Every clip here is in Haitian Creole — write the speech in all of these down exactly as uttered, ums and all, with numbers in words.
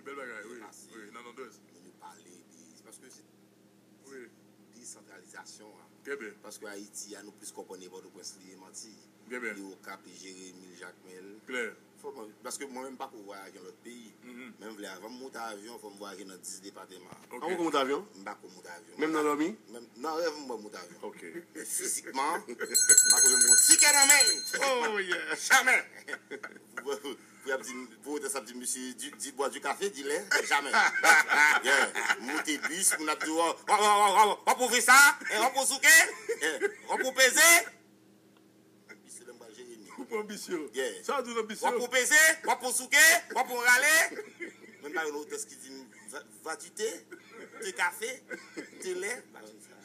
Bèl bagay, wi, wi, nan Nòdwès. Moun yo pale de, se paske se desantralizasyon an. Trè byen. Paske Ayiti a, nou plis konprann e Pòtoprens li ye manti. Trè byen. Li Okap, li Jeremi, li Jakmèl. Klè. Fò mwen, paske mwen menm m pa ko vwayaje nan lòt peyi. Men m vle avan m monte avyon, fò m vwayaje nan dis depatman. Ok. An ou ko monte avyon? M pa ko monte avyon. Menm nan dòmi? Menm nan rèv m pa monte avyon. Ok. Men fizikman, m pa ko janm gon tikè nan men m. Oh yeah. Jamè. Pou y ap di, pou yo te sa ap di misye di, di bwa di kafe, di lè, jamè. Yeah. Moute bis, moun ap di, w ap pwouve sa, w ap pwouve souke, w ap pwouve peze. Ak bis lè m pral Jeremi. Ou pran bis yo. Yeah. Sa w di nan bis yo? W ap pwouve peze, w ap pwouve souke, w ap pwouve rale. Mwen pa yon otès ki di m va, va di te, te kafe, te lè. M pa janm sa.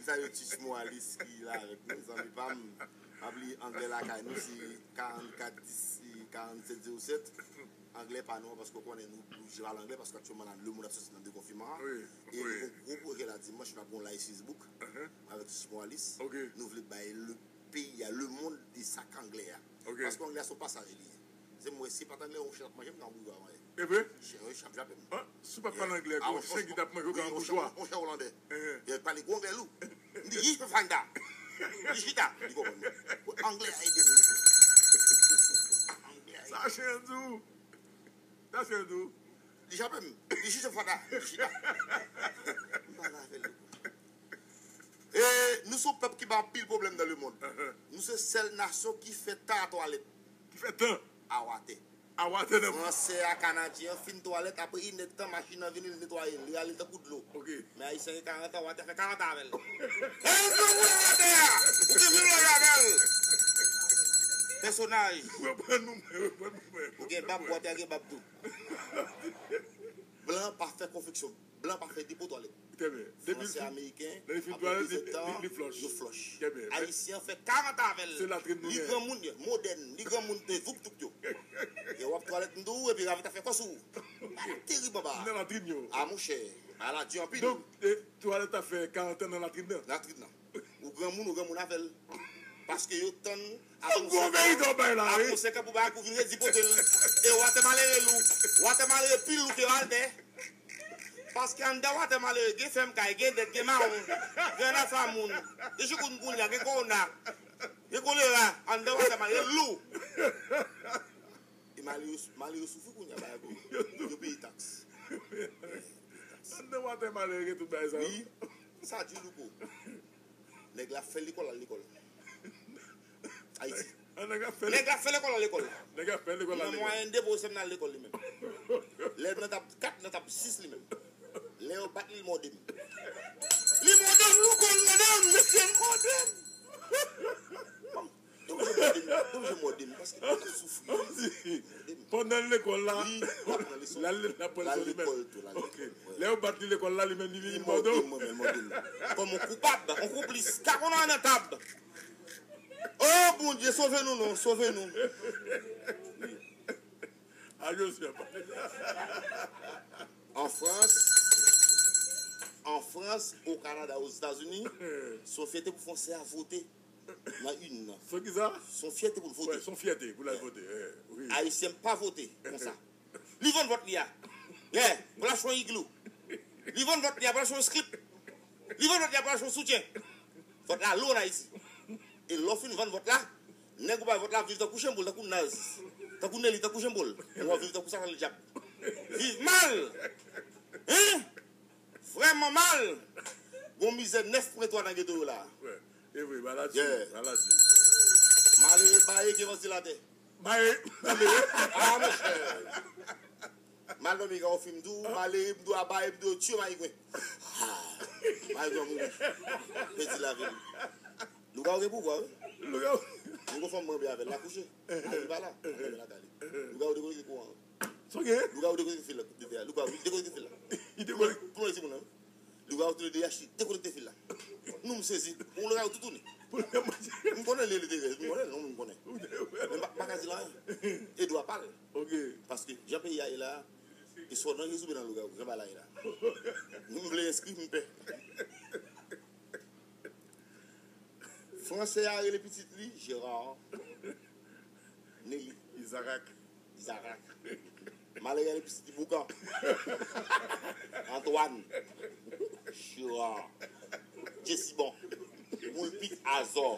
Sa yo Tis Moalis ki la avèk nou, zanmi pa m. M ap li anglè lakay nou, se karannkat dis, se karannset zewo sèt. Anglè pa nou an, paske w konnen nou oblije pale anglè, paske aktyèlman la, lemonn ap soti nan dekonfinman an. Wi, wi. E nou gon gwo pwojè la dimanch, n ap gon live Facebook avèk Tis Moalis. Ok. Nou vle bay le peyi a, lemonn, de sa k anglè a. Ok. Paske anglè a se yon pasaj li ye. Se mwen, si pa t anglè, yon chen ap manje m nan boujwa mwen. E vre? Chen, yon chen ap jape m. Ah, si w pa t pale anglè, gon chen ki t ap manje w ka yon boujwa. Yon chen olandè. Li pale gwo anglè lou. M di, "Yi fè fanda." Li chita, li konprann mwen. Anglè a ede m. Anglè a ede m. Sa chen an di w. Sa chen an di w. Li jape m. Li chita fanda. Li chita. M pale avè l. E nou se yon pèp ki ba anpil pwoblèm nan lemonn. Nou se sèl nasyon ki fè tan a twalèt. Ki fè tan? A watè. A watè nan. Fransè a, Kanadyen an fin twalèt, apre inèdtan machin nan vini, li netwaye l, li rale l tankou dlo. Ok. Men Ayisyen gen karant an, watè a fè karant an avè l. E l nou wè watè a! Ou gen menm laj avè l! Pèsonaj! Reprann nou mwen, reprann nou mwen. Ou gen bab, watè a gen bab tou. Blan pa fè konfeksyon. Blan pa fè depo twalèt. Trè byen. Fransè, Ameriken, apre de zèdtan, yo flòch. Trè byen. Ayisyen an fè karant an avè l. Se latrin nou gen. Li granmoun, modèn, li granmoun de vouk tout yo. E w ap twalèt m di w, epi ravit ap fè kò sou ou. Bagay terib anba a. Nan latrin yo. A monchè, bagay la di anpil. Donk, e, twalèt ap fè karant an nan latrin nan. Latrin nan. Ou granmoun, ou granmoun avè l. Paske yo tann a konsekan pou bagay pou vin redi pote l. E watè malere lou. Watè malere pi lou ke watè. Paske anndan watè malere gen fèm kay, gen dèt, gen mawon, gen nafa moun, gen chikoungunya, gen kowona, gen kolera. Anndan watè malere lou. E malere, malere soufri kounye a, bagay pou yo peye taks. Anndan watè malere gen tout bagay sa yo. Wi, sa di Louko. Nèg la fè lekòl al lekòl. Ayiti. Nèg la fè lekòl al lekòl. Nèg la fè lekòl al lekòl. Li nan mwayèn de pou sèm nan al lekòl li menm. Lè nan tab kat, nan tab sis li menm. Lè yo bat li, li mòde m. Li mòde m, Louko, li mòde m, mesye, li mòde m. Li oblije mòde m, li oblije mòde m, paske m ap soufri. Pandan l lekòl la, l al lekòl tou, l al lekòl. Ok. Lè yo bat li lekòl la, li menm li vin mòde w. Mwen menm, mòde m. Kòm yon koupab, yon konplis. Ka konnen nan tab. Oh, Bondye, sove nou non, sove nou. A Joseph. An Frans, an Frans, o Kanada, Ozetazini, se yon fyète pou Fransè a vote nan inn nan. Se ki sa? Se yon fyète pou l vote. Wè, se yon fyète pou l al vote. Wi. Ayisyen pa vote konsa. Li vann vòt li a. Yè, pou l achte yon iglou. Li vann vòt li a, pou l achte yon slip. Li vann vòt li a, pou l achte yon soutyen. Vòt la lou ann Ayiti. E lè w fin vann vòt la, nèg ou bay vòt la ap viv tankou chenboul, tankou naz, tankou Nelly, tankou chenboul. Ou ap viv tankou Satan ledyab. Viv mal! Hein? Vrèman mal! Gon mizè nèf pwen twa nan geto yo la. Wè. E vre, maladi, maladi. Malere baye gen vantilatè. Baye, malere. Ah, monchè. Mal dòmi ka ofri m tou, malere m tou a baye m tou, tye mayigwen. Ah, mayigwen mouri. Pèdi lavi l. Lougawou gen pouvwa, wi. Lougawou. Yon gwo fanm mwen anbe avè l, l akouche. Mari pa la, anbe lakay li. Lougawou dekonekte kouran an. Sa w gen? Lougawou dekonekte fil la, de fè a. Lougawou dekonekte fil la. Li dekonekte. Pou mwen, timoun nan. Lougawou tou le de H, li dekonekte fil la. Nou, m sezi. Yon lougawou toutouni. M konnen li, li te rèz. M konnen, non, m konnen. Men m pa, m pa ka di l anyen. E dwa pa l. Ok. Paske, jan peyi a ye la, e swa w nan Jezi oubyen nan lougawou. Jan bagay la ye la. M vle enskri, m pè. Fransè a rele pitit li Gérard. Nelly. Izarak. Izarak. M ale gade pitit li Boukan. Antwàn. Chira. Jesibon. Poulpit Azò.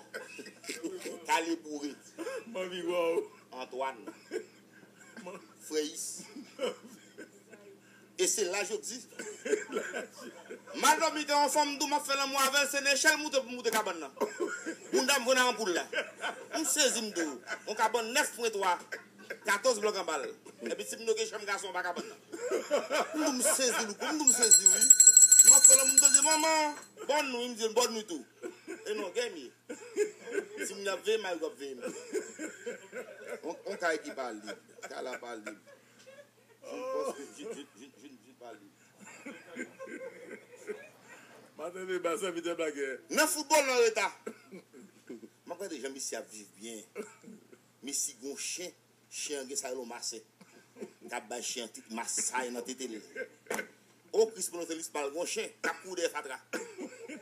Kale boure. M anvi wè w. Antwàn. Freyis. E se la jodi. M al dòmi kay yon fanm, m di w m ap fè lanmou avè l, se nan echèl m moute pou m moute kabann nan. Bounda m jwenn ak anpoul la. M sezi, m di w. Yon kabann nèf pwen twa, katòz blòk anba l. Epi timoun yo gen chanm gason anba kabann nan. M di w m sezi, Louko, m di w m sezi, wi. M ap fè lanmou, m tande, manman, bòn nwi, m di l bòn nwi tou. E non, gè m ye. Timoun yo ap veye m, mari yo ap veye m. On, on kay ki pa lib. Kay la pa lib. Je ne pense que je, je, je, je, je ne vis pas libre. Maten deba, sèvitè Blagè. Nan foutbòl, nan reta. M ap gade jan misye ap viv byen. Misye gon chen, chen an gen sa rele yon masè. K ap bay chen an ti masay nan tete l. O Kris, pran notelis pa l gon chen k ap kouri dèyè fatra.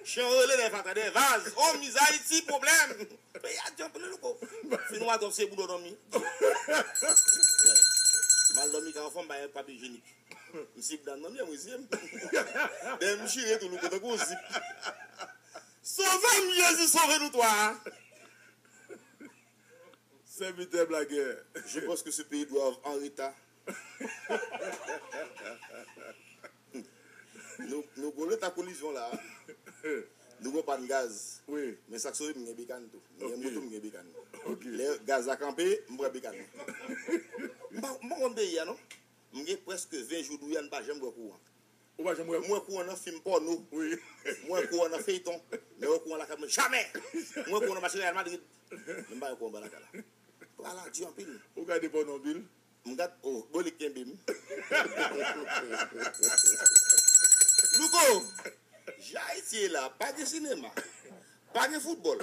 Chen an rele dèyè fatra, dèyè vaz. O mizè Ayiti, pwoblèm. Peyi a djanm anpil, Louko. Fin wè twòp se bouda w dòmi. M al dòmi kay yon fanm, bay papye ijenik. M si bouda m nan mye, m riziye m. Dèyè m chire tou, Louko, tankou yon zip. Sove m, Jezi, sove nou twa. Sèvitè Blagè. Je pense que ce pays doit en retard. Nou, nou gon leta kolizyon la. Nou gon pàn gaz. Wi. Men sa k sove m, m gen bekàn tou. M gen moto, m gen bekàn. Ok. Lè gaz la kanpe, m pran bekàn. M pa, m pa konn peyi a, non. M gen prèske ven jou Duyane pa janm wè kouran. Ou pa janm wè? M wè kouran nan fim pòno. Wi. M wè kouran nan feyton. Men wè kouran lakay mwen, jamè. M wè kouran nan match Real Madrid. Men m pa wè kouran anba lakay la. Pral di anpil. Ou gade pòno anpil? M gad, oh, Bolik kenbe m. Louko, jan Ayiti ye la, pa gen sinema, pa gen foutbòl,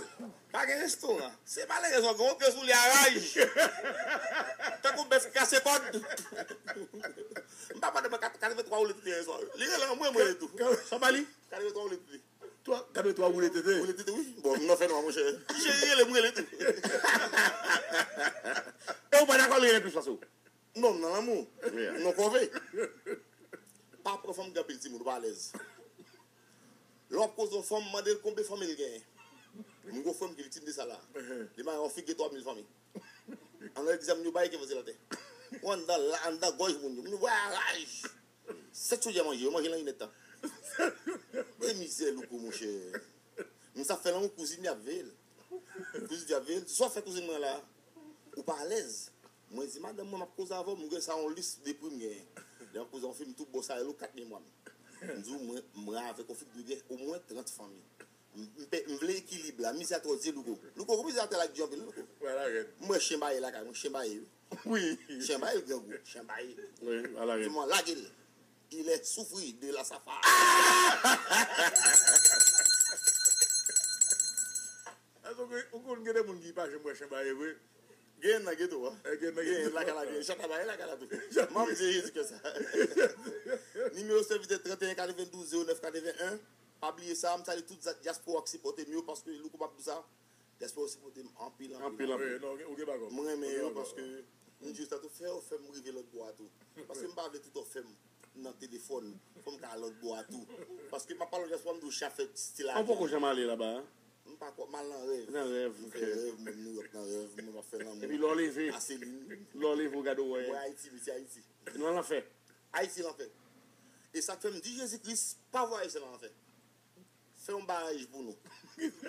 pa gen restoran. Se malerèz ou gen yon pye sou li a raj. Tankou bèf ki kase kòd. M pa mande mwen kat-, katrevenntwa woule tete yè swa. Li rele an mwen, mwen tou. Sa pa li? Katrevenntwa woule tete. Twa, katrevenntwa woule tete. Woule tete, wi. Bon, m nan fènwa, monchè. Cheri rele m, rele tou. E ou pa dakò li rele plis pase w? Non, m nan lanmou. M nan kòve. Pa pran fanm gen anpil timoun, ou pa alèz. Lè w ap koze yon fanm, mande l konbyen fanmi l genyen. M gon frè m ki viktim de sa la. Li marye yon fi ki gen twa mil fanmi. Ann legliz la, moun yo bay ki vanse l atè. Ou anndan la, anndan gòj moun yo. Moun yo bwè a raj. Sèt chodyè manje, yo manje nan inèdtan. E mizè, Louko, monchè. M sa fè lanmou, kouzin li ap veye l. Kouzin li ap veye l. Sa w fè kouzin mwen la, ou pa alèz. Mwen di madanm mwen, m ap koze avè w, m gen sa yon lis de pri m genyen. Lè m ap koze yon fi, m tou bò sa rele w kat memwa m. M di w, mwen, mwen avèk yon fi ki dwe gen omwen trant fanmi. M, m pe-, m vle ekilib la, mizè twò di Louko. Louko, gon mizè atè la ki di anpil, Louko. Wala rèd. M wè chen baye lakay mwen, chen baye, wi. Wi. Chen baye l grangou, chen baye. Wi, wala rèd. Di mwen, lage l. Il est souffri de la safa. Èske ou konn gen de moun ki pa janm wè chen baye vre? Gen nan geto a. Eh, gen nan geto. Gen lakay la, gen chat la, gen lakay la tou. Manm se Jezi kè sa. Nimewo sèvitè trannteyen katrevendouz zewo nèf katreven en. Pa bliye sa, m salye tout dyaspora k sipòte m yo, paske Louko p ap di sa. Dyaspora yo sipòte m anpil, anpil, anpil. Anpil, anpil. Wi, non, ou gen bagay. M renmen yo paske m di yo sa tou, fè yo fè m rive lòt bò a tou. Paske m pa vle tout tan fè m nan telefòn, fò m ka al lòt bò a tou. Paske m ap pale dyaspora, m di w chafè stil la. Ou poko janm ale laba a? M pa kwè, m al nan rèv. Nan rèv, ok. M fè rèv, mwen Nouyòk nan rèv, mwen m ap fè lanmou. Epi lè w leve, a Selin. Lè w leve, w gade w wè. Mwen Ayiti, mesi Ayiti. Nou nan lanfè. Ayiti lanfè. E sa k fè m di Jezi Kris, pa voye Ayisyen nan lanfè. Fè yon baraj pou nou.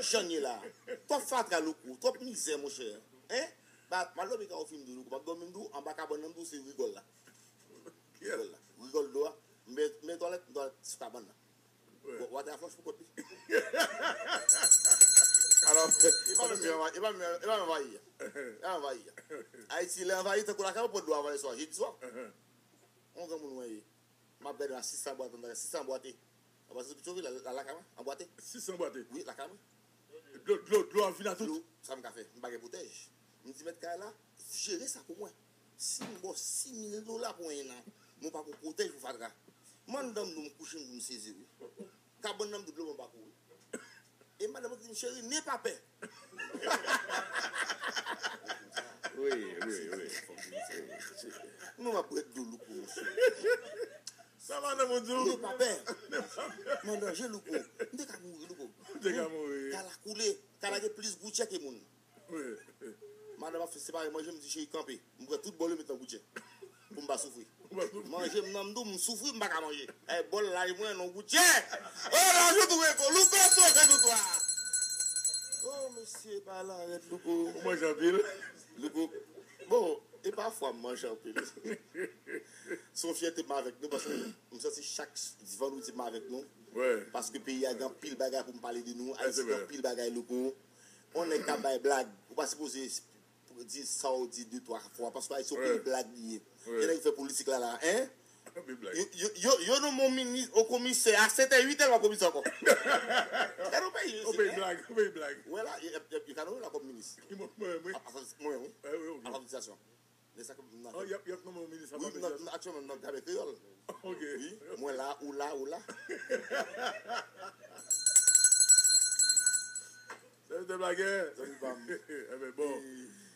Jan n ye la a. Twòp fatra, Louko, twòp mizè, monchè. Hein? Ba, m al dòmi kay yon fi, m di w, Louko, m ap dòmi, m di w, anba kabann nan, m di w, se rigòl la. Rigòl la. Rigòl dlo a. M met, m met twalèt, m twalèt sou kabann nan. Wa-, watè a flòch pou kont li. Alò, e pa menm, e pa menm, e pa menm anvayi a. E pa anvayi a. Ayiti, lè anvayi, tankou lakay ou, pran dlo anvayi swa, jedi swa. On granmoun mwen ye. M ap gade la, sis san bwate, sis san bwate. Apa se sou Petyonvil, la, la, lakay mwen, anbwate. Sis san bwate. Wi, lakay mwen. Dlo, dlo, dlo ap vin a tout. Dlo, sa m ka fè? M pa gen pwotèj. M di mèt kay la, jere sa pou mwen. Si m ba w sis mil dola pou yon an, men w pa gen pwotèj pou fatra. M anndan m dou, m kouche m dou, m sezi wi. Kabann nan m dou, dlo m pa kouri. E madanm mwen ki di m, cheri, ne pa pè. Wi, wi, wi. Nou ap bwè dlo Louko, mesye. Sa madanm ou di w? Nou pa pè. M an danje, Louko. M te ka mouri, Louko. M te ka mouri. Kala koule. Kala gen plis goutchè ke moun. Wi. Madanm ap fè separe manje, m di cheri kanpe. M pran tout bòl yo met nan goutchè. Pou m pa soufri. Ou pa soufri. Manje m nan m dou, m soufri, m pa ka manje. Ay bòl laj mwen nan goutchè. Oh, laj ou tou, Louko, sove nou twa. Oh, mesye, pa la, rèd Louko. Ou manje anpil? Louko. Bon, e pafwa m manje anpil. Se yon fyète m avèk nou, paske m santi chak vandredi m avèk nou. Wi. Paske peyi a gen anpil bagay pou m pale de nou. Wi, se Ayiti gen vre. Anpil bagay, Louko. On nèg k ap bay blag. Ou pa sipoze di sa w di de twa fwa, paske Ayiti se yon Wi. Peyi blag li ye. Wi. Gen nèg ki fè politik la la, en? Anpil blag. Yo, yo, yo, yo nonmen yon minis, yon komisè a sèt è uit è, l pa komisè ankò. Gade yon peyi, Ou peye blag, ou peye blag. Wè la, yo, yo, yo ka nonmen la kòm minis. Mwen, mwen, mwen. A, a, mwen, wi. Eh, wi, ok. Alfabetizasyon. Men sa ke m nan Oh, y ap, y ap nonmen yon minis Wi, anpil. nan, nan, aktyèlman, nan Gramè Kreyòl. Ok. Wi, mwen la, ou la, ou la. Sèvitè Blagè. Zanmi pa m. Eben, bon.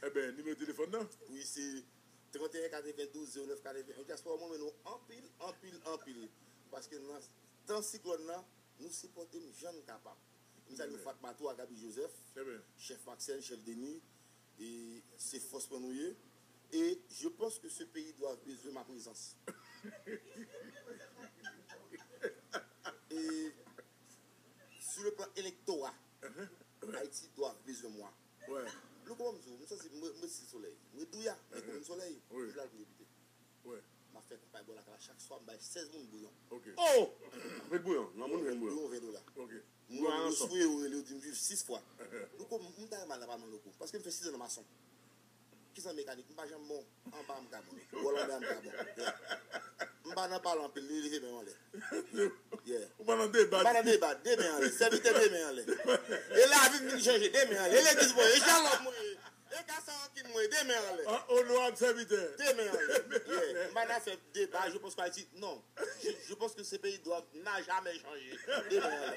Eben, nimewo telefòn nan? Wi, se trannteyen katrevendouz zewo nèf katreven. Dyaspora, mwen renmen nou anpil, anpil, anpil. Paske nan tan siklòn nan, nou sipòte m jan n kapab. M salye Fatma tou, a Gaby Joseph, Eben. Chèf Maxène, Chèf Denis, e se fòs mwen nou ye. Et je pense que ce pays doit besoin ma présence. Et sur le plan électoral, Haïti doit besoin moi. Wè. Louko, m di w, m santi m, m resi solèy. M ret douya, men pou m solèy, Wi. m pral pou depite. Wè. M ap fè kanpay bò lakay la chak swa, m bay sèz moun bouyon. Ok. Oh! Met bouyon. Nan moun jwenn bouyon. Bouyon ven dola. Ok. Moun yo sou yo rele yo di m viv sis fwa. Louko, m ta mal nan pa non Louko. Paske m fè sis an nan mason. Kisa mekanik? M pa janm bon. Anba m ka bon. Wòl anba m ka bon. M pa nan pale anpil, li leve men anlè. Yeah. Ou pa nan deba. M pa nan deba, de men anlè. Sèvitè de men anlè. E lavi m vin chanje, de men anlè. E legliz mwen, e shalòm mwen, e kasa rankin mwen, de men anlè. An onorab sèvitè. De men anlè. Yeah. M pa nan fè deba, je pense pas Haïti. Non. Je, je pense que ce pays doit n'a jamais changé. De men anlè.